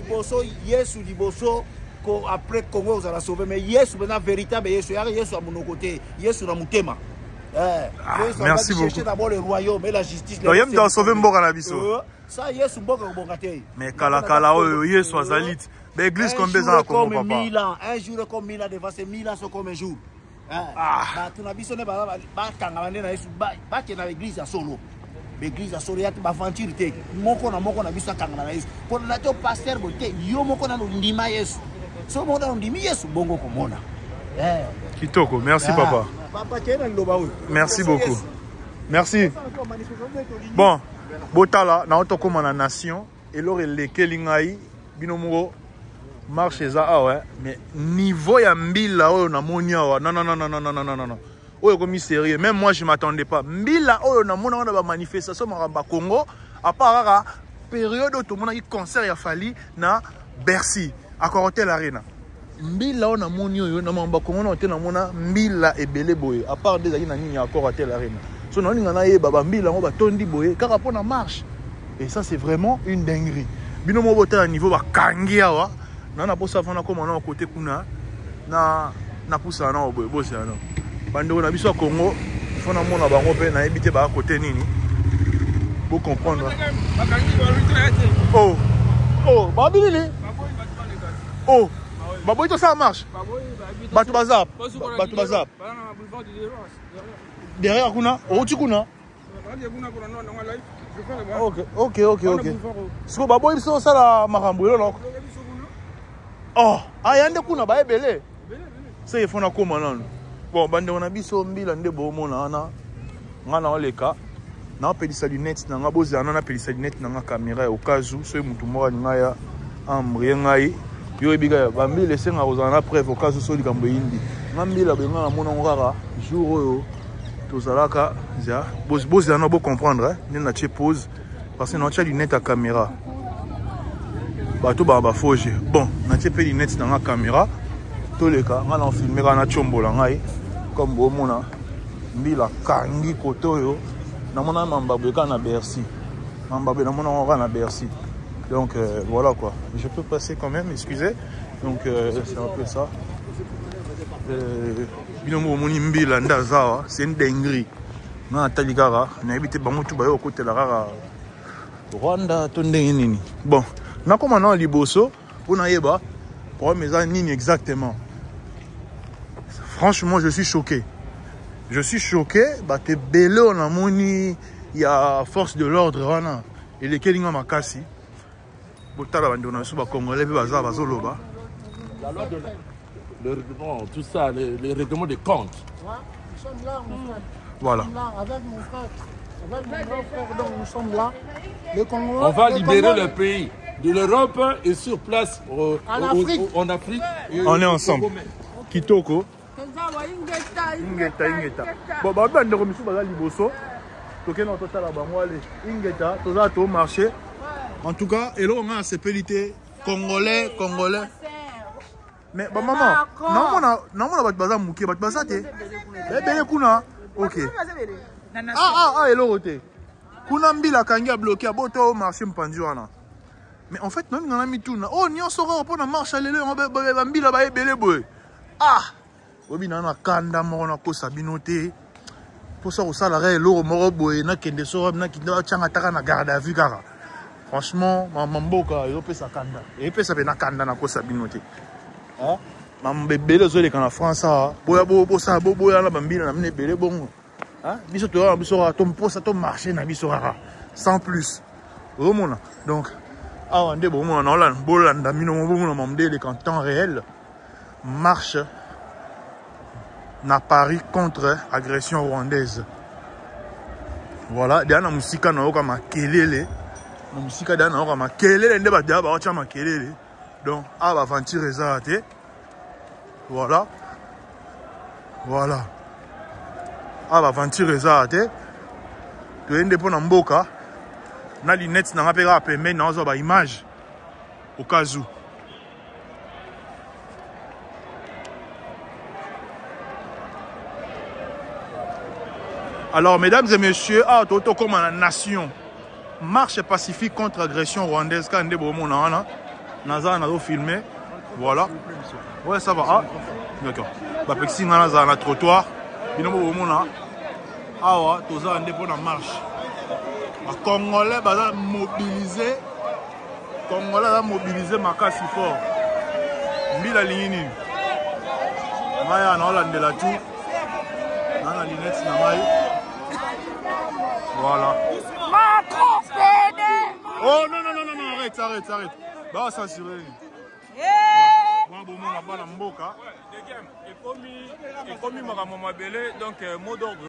Liboso Yesu liboso ko après Congo ozala sauvé mais Yesu mpenza véritable Yesu yaka Yesu ya monoko te, Yesu na motema. Eh, ah, merci beaucoup. Chercher d'abord le royaume et la justice. Donc, yem doit sauver mboka na biso. Ça Yesu mboka kobonga te. Mais kala kala oyo Yesu azali ba église combien za Congo papa? Mille ans, un jour comme 1000 ans devant ces 1000 ans sont comme un jour. Ah. Bato na biso nde bakangama nde na Yesu bakende na église ya solo. Baeglise ya solo ya te baventure te. Moko na moko na biso akangama na Yesu. Mpo na te pasteur boye te, yo moko nano ndima Yesu. Soki moko nano ndimi Yesu bongo komona. Eh. Kitoko, merci ah. Papa. Papa kende na liloba oyo. Merci beaucoup. Merci. Bon, botala na tokóma na nation eloko elekeli ngai bino moko marche eza awa mais niveau ya mbila oyo namoni awa non non non non non non non non oyo ekomi sérieux. Même moi, je m'attendais pas mbila oyo namona wana bamanifestation makambo ya Congo, à part kaka période oyo tomonaki concert ya Fally na Bercy, Accor Hotel Arena. Mbila oyo namoni oyo na makambo ya Congo na te, namona mbila ebele boye à part nde ezalaki na nini ya Accor Hotel Arena. So naolinga nayeba bambila yango batondi boye kaka mpo na marche, et ça, c'est vraiment une dinguerie. Bino moko botala niveau bakangi awa na posa avant nakoma na kote kuna na napusana na boye bosela no bandeko na biso ya Congo fo namona bango mpe nayebi te baa kote nini, bocomprendre. Oh oh, babi nini? Oh, baboyi tosala marche. Bato baza, bato baza derrière kuna, outi kuna. Ok, siko baboyi biso osala makambo eloloko. Oh, aya nde kuna baebele se efo nakóma nano. Bon, bandeko na biso, mbila nde boomona wana. Nga na oleka naopelisa lunette na nga, bozala na napelisa lunette na nga caméra ya okazu soki motu moko alinga ya embrie ngai. Yo oyebi kaka bambila esengaka kozala na preuve okazu soki likambo eyindi. Nga mbila boye nga namonango kaka jour oyo tozalaka za. Bozala na bocomprendre nde natie pause parce que natia lunette ya caméra, bato baka bafoge. Bon, natie mpe lunette na nga caméra, toleka. Nga na filme kaka, natiombola ngai comme bomona mbila kangi kote oyo. Namona mamba boye kaka na Bercy, mamba boye namona yango kaka na Bercy. Donc voilà quoi, je peux passer quand même, excusez. Donc c'est un peu ça. Bino moko omoni mbila nde aza awa, c'est une dinguerie. Nga natali kaka, nayebi te bango tu baye kokotela kaka Rwanda to ndenge nini. Bon, nakóma nao liboso mpo nayeba problème eza nini exactement. Franchement, je suis choqué, je suis choqué. Bato ebele oyo namoni ya force de l'ordre wana elekeli nga makasi. Botala bandeko na biso bacongolais mpe baza bazoloba. La loi de le règlement, tout ça, les règlements de compte. Ouais, nous sommes là, mon frère. Voilà. Nous sommes là avec mon frère, avec mon grand frère, donc nous sommes là. Le Congo, On va le libérer Congo, le pays de l'Europe et sur place En Afrique. En Afrique. Et On est au ensemble. Congo même. Kitoko, ingeta ingeta. Bon, bato bandeko misusu baza liboso, tokende totala bango. Ale, ingeta, toza to marché. En tout cas, eloko nga nasepeli te, congolais, congolais. Mais bamama, naomona naomona bato baza moke, bato baza te ebele kuna. Ok, ah ah ah, eloko te kuna, mbila akangi abloqué aboto marché mopanzi wana. Mais en fait, naoninga na mituna oyo nyonso kaka mpo na marche lelo yango bambila baebele boye. Ah, oyebi na na kanda moko nakosa bino te, mposa kosalaka eloko moko boye, nakende so nakende batianga taka na garde à vue kaka. Franchement, mama mboka ezopesa kanda, epesa mpe na kanda, nakosa bino te. Mambo ebele ezoleka na France awa. Boya bosala boya na bambila na bino ebele bongo. Biso toya na biso kaka tomposa tomarche na biso kaka sans plus. Ozomona donc awa nde bomona naolanda, bolanda bino bomona mambo nde eleka en temps réel. Marche na Paris contre agression rwandaise. Voilà, deya na mosika nayoka makelele, na mosika deya nayoka makelele nde bato deya baotya makelele. Donc awa baventure eza te. Voilà, voilà, awa baventure eza te. Toye nde mpo na mboka. Na lunette na nga mpe kaka pembeni, nazwa baimage au cas où. Alors, mesdames et messieurs, ah, tokoma na nation. Marche pacifique contre agression rwandaise, quand nde bomona wana. Naza nazo filmer. Voilà. Ouais, ça va. Ah, d'accord. Bapekisi nga nazala na trottoir. Bino bomona awa toza nde mpo na marche. Ba Congolais baza mobilisé. Congolais aza mobilisé makasi fort. Mbila alingi nini? Ngai awa naolandela tout. Na na lunette na ngai. Voilà. Macron PD. Oh non non non non non, arrête arrête arrête. Ba censurer. Mwa bomona bana mboka. Ekomi makambo mabele donc mot d'ordre.